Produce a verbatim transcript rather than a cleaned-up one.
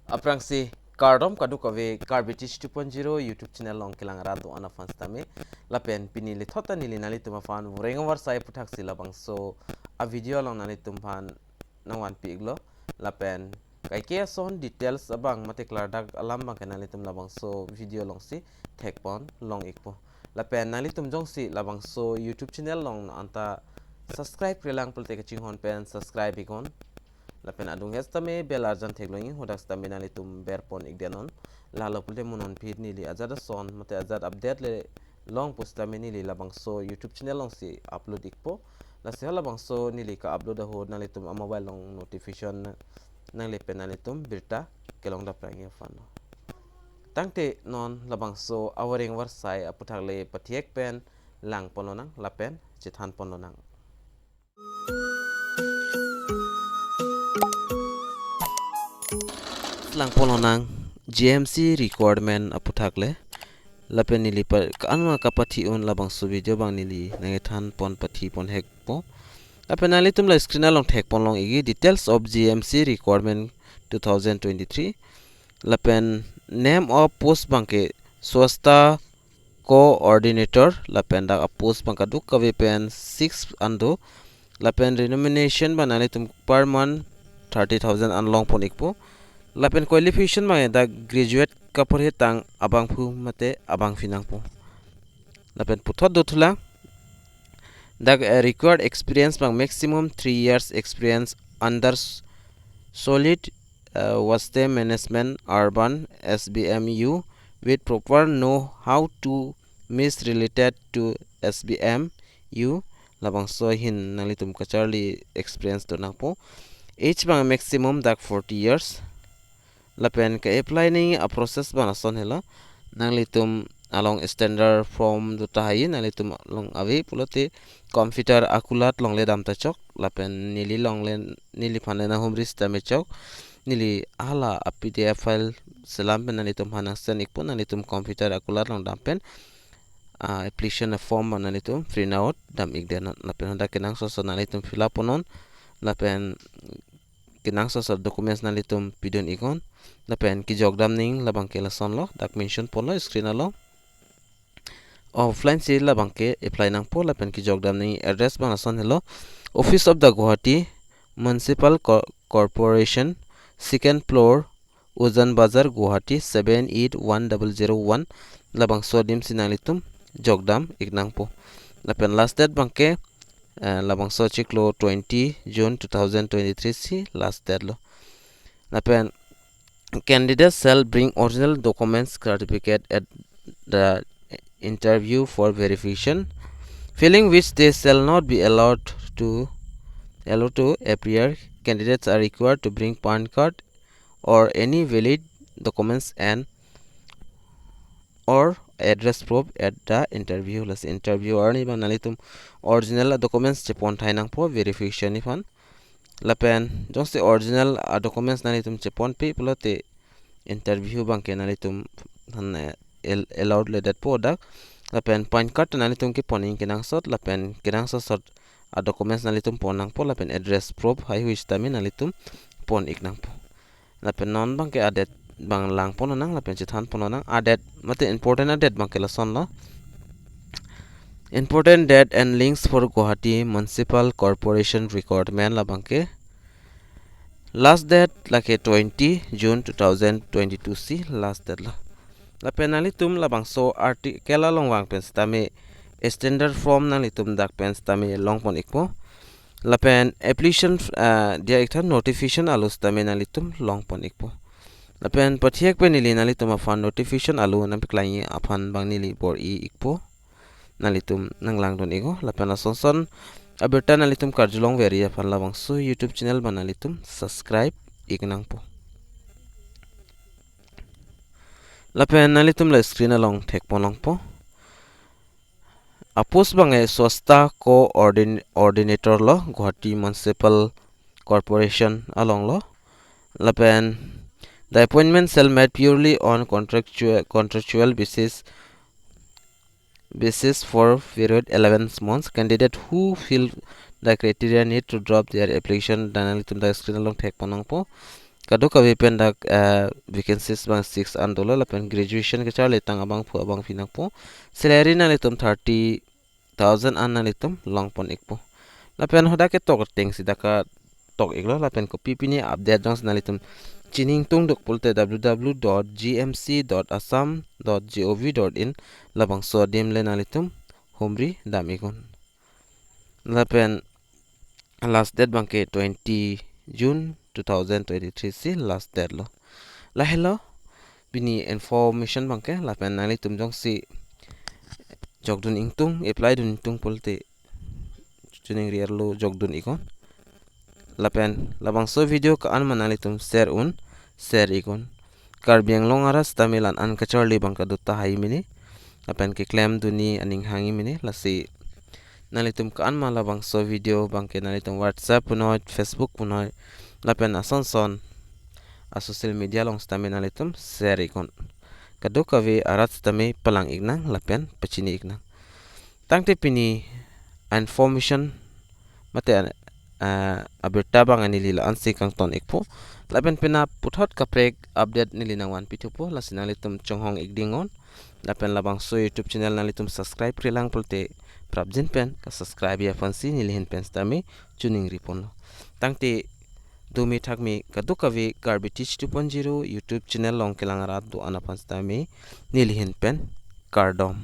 Aphrangsi kardom kadokave Karbi Teach two point zero YouTube channel along kelang rat do-an aphan sitame. Lapen pini lethot ta neli nanglitum aphan voreng avarsai aputhaksi labangso a-video along nanglitum aphan nangvanpi iklo. Lapen kaike ason details abang mate klardak alam abangke nanglitum labangso video alongsi thekpon long ikpo. Lapen nanglitum jongsi labangso YouTube channel along anta subscribe-relang pulote kachinghon pen subscribe iknon. Lapen adung hes tame bell arjan theklong ik, hadak sitame nanglitum berpon ikdetnon. Lalo pulote mo non aphi neli ajat ason mate ajat update le long pusitame neli labangso YouTube channel alongsi upload ikpo. Lasi halabangso neli ka-upload ahut nanglitum a-mobile along notification nangle pen nanglitum birta kelongdaplang ik aphan. Tangte non labangso avoreng avarsai aputhak le pathek pen langponlonang lapen chethanponlonang. Langponlonang G M C requirement aputhak le. Lapen neli pa, ka-an ma kapathi un labangso video abang neli nangkethanpon pathipon hekpo. Lapen nanglitum la screen along thekpon long ikji, details of G M C requirement two thousand twenty-three. Lapen name of post abangke Swachhata coordinator, lapen dak a-post abang kadokave pen six an do. Lapen remuneration abang nanglitum per month thirty thousand an longpon ikpo. Lapen qualification abang dak graduate kaporhe tang abangphu mate abangpi nangpo. Lapen puthot dothulang dak, eh, required experience abang maximum three years experience under s-, solid, uh, waste management urban S B M U with proper know how to means related to S B M U. Labangso ahin nanglitum kacharli experience do nangpo. Age abang maximum dak forty years. Lapen ke-apply nangji a-process abang ason helo. Nanglitum along standard form do tahai, nanglitum along ave pulote computer akulat along le dam ta chok, lapen neli along le, neliphan le nanghumri sitame chok. Neli hala a-P D F file selam pen nanglitum aphan nangsend ikpo, nanglitum computer akulat along dam pen, ah, application form abang nanglitum print out dam ikdetnon. Lapen hadak kenangsot asot nanglitum fill up ponnon. Lapen kenangsot asot documents nanglitum pidun iknon. Lapen kejok dam nangji labangke lasonlo, dak mention ponlo screen along. Offline si labangke apply nangpo. Lapen kejok dam nangji address abang lason helo: Office of the Guwahati Municipal Co-, Corporation, second floor, Ujan Bazar, Guwahati seven eight one double zero one. Labangso adim si nanglitum jok dam ik nangpo. Lapen last date abangke, eh, labangso chiklo twenty June two thousand twenty-three si last date lo. Lapen candidates shall bring original documents certificate at the interview for verification, failing which they shall not be allowed to, allowed to appear. Candidates are required to bring PAN card or any valid documents and or address proof at the interview. Lasi interview arni abang nanglitum original documents chepon thai nangpo verification aphan. Lapen jongsi original, ah, documents nanglitum cheponpe pulote interview abangke nanglitum han, eh, al-, allowed le detpo dak. Lapen PAN card nanglitum kepon nangji kenangsot, lapen kenangsot asot a-documents nanglitum pon nangpo, lapen address proof haihui sitame nanglitum pon ik nangpo. Lapen non abangke a-date abang langponlonang, lapen chethanponlonang. A-date mate important a-date abangke lasonlo: Important date and links for Guwahati Municipal Corporation recruitment. Labangke last date lake twenty June two thousand twenty-two si last date lo. Lapen nanglitum labangso article along vang pen sitame standard form nanglitum dak pen sitame longpon ikpo. Lapen application, ah, diya iktha notification alo sitame nanglitum longpon ikpo. Lapen pathek pen neli nanglitum aphan notification alo nangpaklangji aphan abang neli bor-i ikpo. Nanglitum nanglangdun iknon. Lapen lason son abirta nanglitum karjulongverji aphan labangso YouTube channel abang nanglitum subscribe ik nangpo. Lapen nanglitum la screen along thekponlongpo. A-post abangke Swachhata coordin-, coordinator lo, Guwahati Municipal Corporation along lo. Lapen the appointment shall made purely on contractual, contractual basis, basis for period eleven months. Candidate who fill the criteria need to drop their application. Dak nanglitum dak screen along thekponlongpo. Kadokave pen dak, eh, vacancies abang six an dolo, lapen graduation kacharli tang abangphu abangphi nangpo. Salary nanglitum thirty thousand an nanglitum longpon ikpo. Lapen hadak ketok atengsi dak ketok iklo, lapen kopi pini update jongsi nanglitum chini ingtungduk pulote w w w dot g m c dot assam dot g o v dot in, labangso adim le nanglitum humri dam iknon. Lapen last date abangke twenty June two thousand twenty-three si last date lo. Lahelo pini information abangke, lapen nanglitum jongsi jokdun ingtung, apply dun ingtung pulote chuningri arlo jokdun iknon. Lapen labangso video ko-an ma nanglitum share un, share iknon. Karbi Anglong arat sitame la-an kacharli abang kadota hai mene, lapen keklem dunji aning hangji mene. Lasi nanglitum ko-an ma labangso video abangke nanglitum WhatsApp punoi, Facebook punoi, lapen ason son a-social media along sitame nanglitum share iknon. Kadokave arat sitame palang iknang lapen pachini iknang. Tangte pini information mate, ah, abirta abang neli la-ansi kangton ikpo. Lapen penap puthot kaprek update neli nangvanpi thupo, lasi nanglitum chonghong ikdingnon. Lapen labangso YouTube channel nanglitum subscribe-relang pulote prapjin pen ka-subscribe-ji aphansi neli ahin pen sitame chuningri ponlo. Tangte dome thakme kadokave Karbi Teach two point zero YouTube channel along kelang arat do-an aphan sitame neli ahin pen kardom.